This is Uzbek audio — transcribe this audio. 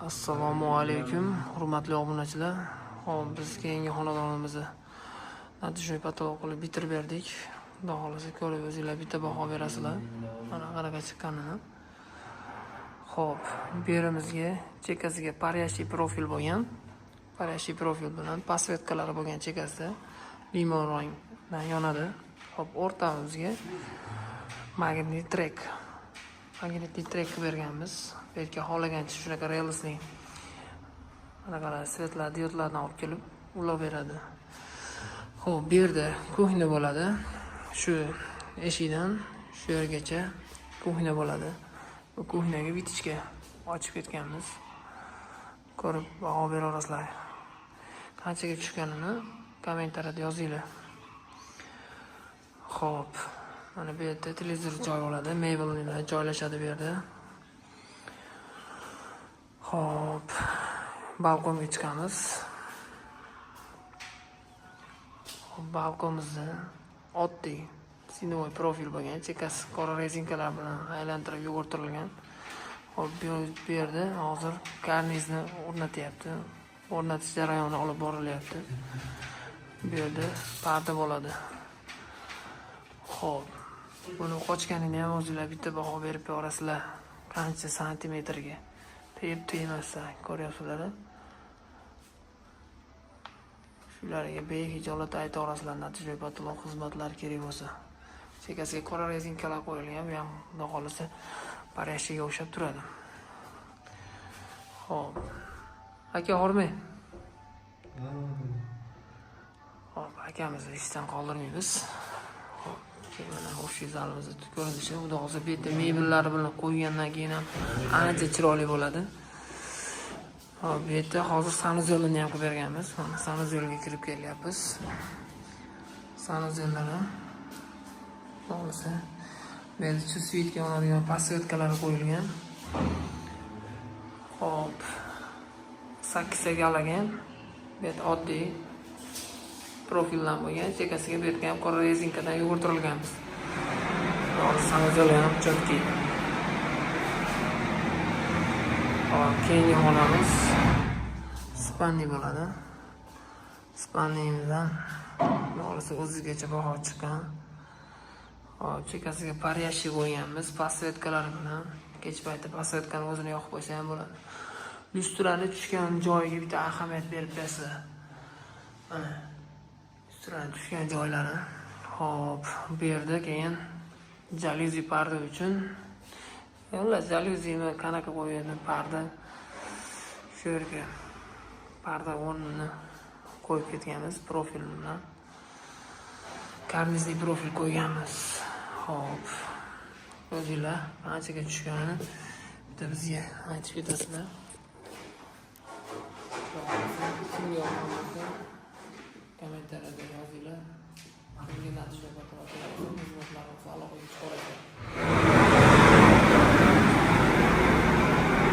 Assalomu alaykum, hurmatli obunachilar. Xo'p, biz keyingi xonadonimizni натяжной потолок qilib bitirib berdik. Xudo xohlasa, ko'rib o'zinglar bitta baho berasizlar. Mana qanaqa chiqqanini. Xo'p, bu yerimizga chekkasiga парящий profil bo'lgan. Парящий profil bilan подсветка lari bo'lgan, chekkasida limon rangdan yonadi. Xo'p, o'rtamizga magnit trek. Magnitli trek qilib berganmiz. Bu yerga xohlagancha shunaqa relsli anaqa свет lar, diodlardan olib kelib ulab beradi. Xo'p, bu yerda кухня bo'ladi. Shu eshikdan shu yergacha кухня bo'ladi. Bu кухня ga вытяжка ochib ketganmiz. Ko'rib baho beraverasizlar. Qanchaga tushganini kommentariyada yozinglar. Xo'p, mana bu yerda televizor joy oladi, mebellar joylashadi bu yerda. Xo'p, balkonga chiqamiz. Xo'p, balkonimizda oddiy синевой profil bo'lgan, chekkasi qora rezinkalar bilan aylantirib yugurtirilgan. Xo'p, bu yerda hozir karnizni o'rnatyapti. O'rnatish jarayoni olib borilyapti. Bu yerda parda bo'ladi. Xo'p, buni qochganini ham o'zinglar bitta baho berib berasizlar. Qancha santimetrga tegib tegmasdan ko'ryapsizlar. Shularga behijolat aytaverasizlar, натяжной потолок xizmatlari kerak bo'lsa. Chekkasiga qora rezinkalar qo'yilgan, bu ham, xudo xohlasa, парящий ga o'xshab turadi. Xo'p. Aka, hormang. Xo'p, akamizni ishdan qoldirmaymiz. Xo'p, keyin mana общий zalimizni ko'rinishi, xudo xohlasa, bu yerda mebellari bilan qo'ygandan keyin ham ancha chiroyli bo'ladi. Xo'p, bu yerda hozir санузел ini ham qilib berganmiz. Mana санузел ga kirib kelyapmiz. Санузел lar ham, xudo xohlasa, bu yerda свет ga yonadigan подсветка lar qo'yilgan. Xo'p, 8 galogen. Bu yerda oddiy profildan bo'lgan, chekkasiga bu yerga ham qora rezinkadan yugurtirilganmiz. Hozir санузел ham четкий. Xo'p, keyingi xonamiz спальный bo'ladi. Спальный imizdan, xudo xohlasa, o'zigacha baho chiqqan. Xo'p, chekkasiga парящий qo'yganmiz, подсветка lar bilan. Kech payti подсветка ni o'zini yoqib qo'ysa ham bo'ladi. Lyustrani tushgan joyiga bitta ahamiyat berib bersa. Mana lyustrani tushgan joylari. Xo'p, bu yerda keyin jalyuzi parda uchun. Xullas, jalyuzini qanaqa qo'yadi parda, shu yerga parda o'rnini qo'yib ketganmiz profil bilan. Karnizli profil qo'yganmiz. Xo'p, o'zinglar qanchaga tushganini bitta bizga aytib ketasizlar. Kimga yoqqan bo'lsa, kommentariyada yozinglar. Kimga natija xizmatlar bo'lsa, aloqaga chiqarasiz.